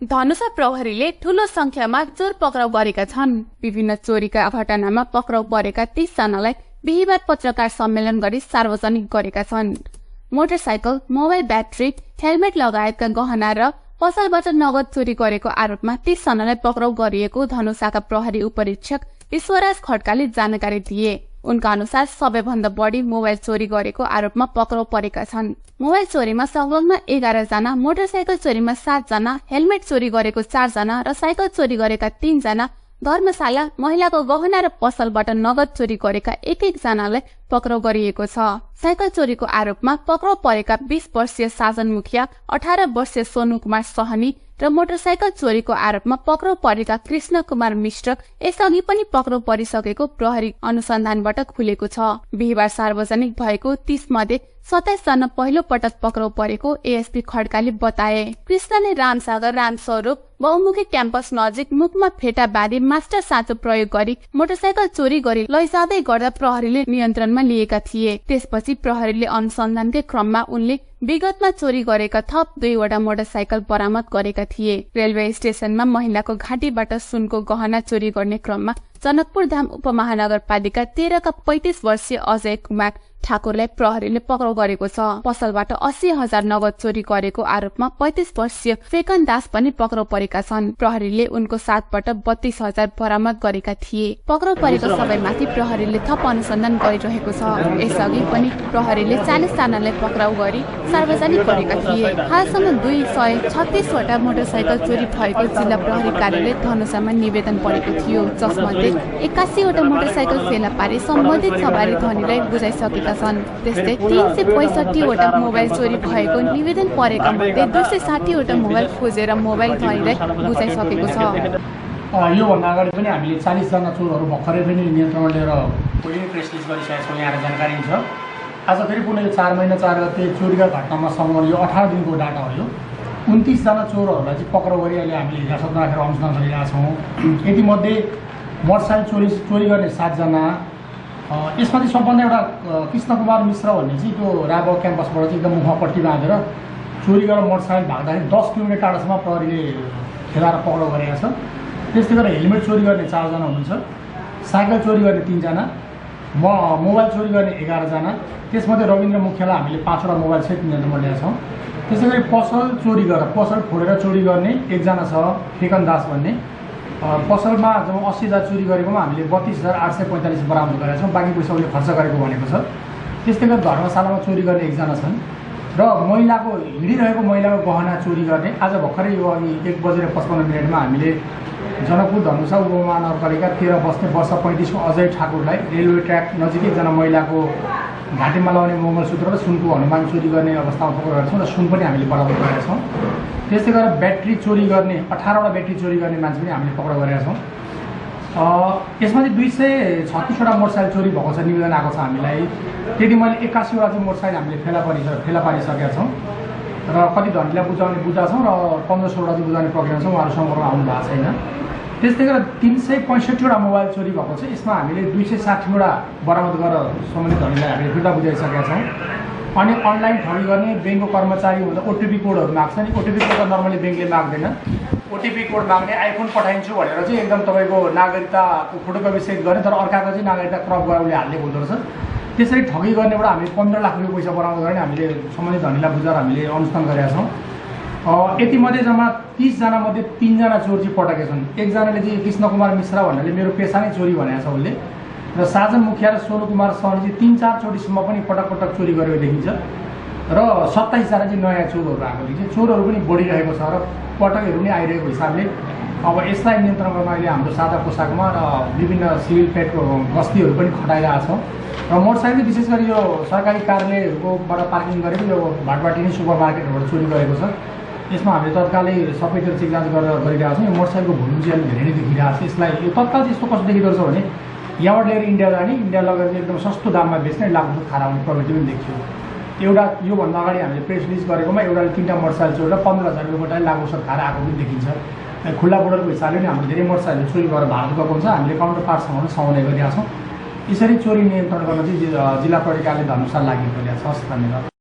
धनुषा प्रहरीले ठूलो संख्यामा चोर पक्राउ गरेका छन्। विभिन्न चोरीका घटनामा पक्राउ परेका 30 जनालाई बिहीबार पत्रकार सम्मेलन गरी सार्वजनिक गरेका छन्। मोटरसाइकल, मोबाइल ब्याट्री, हेलमेट लगायतका गहना र पसलबाट नगद चोरी गरेको आरोपमा 30 जनालाई पक्राउ गरिएको धनुषाका प्रहरी उपरीक्षक ईश्वराज खड्काले जानकारी दिए। उनका अनुसार सबैभन्दा बढी मोबाइल चोरी गरेको आरोपमा पक्राउ परेका छन्। मोबाइल चोरीमा संलग्न 11 जना, मोटरसाइकल चोरीमा 7 जना, हेलमेट चोरी गरेको 4 जना र साइकल चोरी गरेका 3 जना, धर्मशाला, महिलाको गहना र पसलबाट नगद चोरी गरेका 1 जनालाई पक्राउ गरिएको छ। साइकल चोरीको आरोपमा पक्राउ परेका 20 वर्षीय साजन मुखिया, 18 वर्षीय सोनु कुमार सहनी र मोटरसाइकल चोरीको आरोपमा पक्राउ परेका कृष्ण कुमार मिश्र यसअघि पनि पक्राउ परिसकेको प्रहरी अनुसन्धानबाट खुलेको छ। बिहीबार सार्वजनिक भएको 30 मध्ये 27 जना पहिलो पटक पक्राउ परेको एएसपी खड्काले बताए। कृष्णले रामसागर, रामस्वरूप बहुमुखी क्याम्पस नजिक मुखमा फेटा बाँधी मास्टर साँचो प्रयोग गरी मोटरसाइकल चोरी गरी लैजाँदै गर्दा प्रहरीले नियन्त्रणमा लिएका थिए। त्यसपछि प्रहरीले अनुसन्धानकै क्रममा उनले विगतमा चोरी गरेका थप 2 वटा मोटरसाइकल बरामद गरेका थिए। रेलवे स्टेशनमा महिलाको घाँटीबाट सुनको गहना चोरी गर्ने क्रममा जनकपुर धाम उपमहानगरपालिका 13 का 35 वर्षीय अजय कुमार ठाकुरलाई प्रहरीले पक्राउ गरेको छ। पसलबाट 80,000 नगद चोरी गरेको आरोपमा 35 वर्षीय फेकन दास पनि पक्राउ परेका छन्। प्रहरीले उनको साथबाट 32,000 बरामद गरेका थिए। पक्राउ परेको सबैमाथि प्रहरीले थप अनुसन्धान गरिरहेको छ। यसअघि पनि प्रहरीले 40 जनालाई पक्राउ गरी सार्वजनिक गरेका थिए। हालसम्म 236 वटा मोटरसाइकल चोरी भएको जिल्ला प्रहरी कार्यालय धनुषामा निवेदन परेको थियो, जसमध्ये 81 वटा मोटरसाइकल फेला पारी सम्बन्धित सवारी धनीलाई बुझाइसकेका छन्। त्यस्तै 365 वटा मोबाइल चोरी भएको निवेदन परेका मध्ये 260 वटा मोबाइल खोजेर मोबाइल धनीलाई बुझाइसकेको छ। यो भन्दा अगाडि पनि हामीले 40 जना चोरहरू भर्खरै पनि नियन्त्रणमा लिएर पहिले प्रेस रिलिज गरिसकेका छौँ। यहाँ जानकारी छ। आज फेरि पुनः यो 4 महिना 4 गते चोरीका घटनामा सम्बन्धित यो 18 दिनको डाटा हो। यो 29 जना चोरहरूलाई चाहिँ पक्राउ गरी अहिले हामीले हिरासतमा राखेर अनुसन्धान गरिरहेका छौँ। यतिमध्ये मोटरसाइकल चोरी गर्ने 7 जना, यसमा चाहिँ सबभन्दा एउटा कृष्ण कुमार मिश्र भन्ने चाहिँ त्यो राबो क्याम्पसबाट चाहिँ एकदम मुखमा पट्टी बाँधेर चोरी गरेर मोटरसाइकल भाग्दाखेरि 10 किलोमिटर टाढासम्म प्रहरीले खेलाएर पक्राउ गरेका छ। त्यस्तै गरेर हेलमेट चोरी गर्ने 4 जना हुनुहुन्छ, साइकल चोरी गर्ने 3 जना, मोबाइल चोरी गर्ने 11 जना, त्यसमध्ये रविन्द्र मुखियालाई हामीले 5 वटा मोबाइल सहित नियन्त्रणमा ल्याएका छौँ। त्यसै गरी पसल चोरी गरेर पसल फोडेर चोरी गर्ने 1 जना छ, फेकन दास भन्ने। पसलमा जब 80,000 चोरी गरेकोमा हामीले 32,845 बरामद गरेका छौँ। बाँकी पैसा उसले खर्च गरेको भनेको छ। त्यस्तै गरी धर्मशालामा चोरी गर्ने 1 जना छन् र महिलाको हिँडिरहेको महिलाको गहना चोरी गर्ने आज भर्खरै यो अघि 1:55 हामीले जनकपुर धनुषा उपमहानगरपालिका 13 बस्ने वर्ष 35 को अजय ठाकुरलाई रेलवे ट्र्याक नजिक एकजना महिलाको घाँटीमा लगाउने मङ्गलसूत्र र सुनको हनुमान चोरी गर्ने अवस्थामा पक्राउ गरेका छौँ र सुन पनि हामीले बरामद गरेका छौँ। त्यस्तै गरेर ब्याट्री चोरी गर्ने 18 वटा ब्याट्री चोरी गर्ने मान्छे पनि हामीले पक्राउ गरेका छौँ। यसमा चाहिँ 236 वटा मोटरसाइकल चोरी भएको छ, निवेदन आएको छ हामीलाई। त्यति मैले 81 वटा चाहिँ मोटरसाइकल हामीले फेला पारिसकेका छौँ र कति धनीलाई बुझाएको छौँ र 1500 वटा चाहिँ बुझाउने प्रक्रिया छ। उहाँहरू सम्पर्कमा आउनु भएको छैन। त्यस्तै गरेर 365 वटा मोबाइल चोरी भएको छ। यसमा हामीले 260 वटा बरामद गरेर सम्बन्धित धनीलाई हामीले फिर्ता बुझाइसकेका छौँ। अनि अनलाइन ठगी गर्ने ब्याङ्कको कर्मचारी हुँदा ओटिपी कोडहरू माग्छ नि। ओटिपी कोड त नर्मली ब्याङ्कले माग्दैन। ओटिपी कोड माग्ने आइफोन पठाइन्छु भनेर चाहिँ एकदम तपाईँको नागरिकताको फोटोकपी सहित गर्ने, तर अर्काको चाहिँ नागरिकता क्रप गरेर उसले हालिदिएको हुँदो रहेछ। त्यसरी ठगी गर्नेबाट हामीले 15 लाख रुपियाँ पैसा बरामद गर्ने हामीले सम्बन्धित धनीलाई बुझाएर हामीले अनुसन्धान गरेका छौँ। यतिमध्ये जम्मा 30 जना मध्ये 3 जना चोर चाहिँ पटकेका छन्। 1 जनाले चाहिँ कृष्ण कुमार मिश्र भन्नाले मेरो पेसा नै चोरी भनेको छ उसले, र साजन मुखिया र सोनु कुमार सहनी चाहिँ 3-4 चोटिसम्म पनि पटक चोरी गरेको देखिन्छ र 27 जना चाहिँ नयाँ चोरहरू आएको देखिन्छ। चोरहरू पनि बढिरहेको छ र पटकहरू पनि आइरहेको हिसाबले अब यसलाई नियन्त्रण गर्न अहिले हाम्रो सादा पोसाकमा र विभिन्न सिभिल पेटको गस्तीहरू पनि खटाइरहेका छौँ। र मोटरसाइकल विशेष गरी यो सरकारी कार्यालयहरूकोबाट पार्किङ गरेको यो भाटबाटी सुपर मार्केटहरूबाट चोरी गरेको छ। यसमा हामीले तत्कालै सबैतिर चेक जाँच गरिरहेको छौँ। यो मोटरसाइकलको भोल्युम चाहिँ अलिक धेरै नै देखिरहेको छ। यसलाई यो तत्काल चाहिँ यस्तो कस्तो देखिँदो रहेछ भने यहाँबाट लिएर इन्डिया जाने, इन्डिया लगेर चाहिँ एकदम सस्तो दाममा बेच्ने, लाखौँ खारा हुने प्रवृत्ति पनि देखियो। एउटा योभन्दा अगाडि हामीले प्रेस रिलिज गरेकोमा एउटाले 3टा मोटरसाइकल चोरेर 15,000 रुपियाँ लाखौँ खारा आएको पनि देखिन्छ। खुल्ला बोर्डरको हिसाबले नै हामीले धेरै मोटरसाइकल चोरी गरेर भारत गएको हुन्छ। हामीले काउन्टर पार्टसँग पनि समन्वय गरिरहेका छौँ। यसरी चोरी नियन्त्रण गर्न चाहिँ जिल्ला प्रहरी कार्यालय धनुषा लागि परिरहेको छ। धन्यवाद।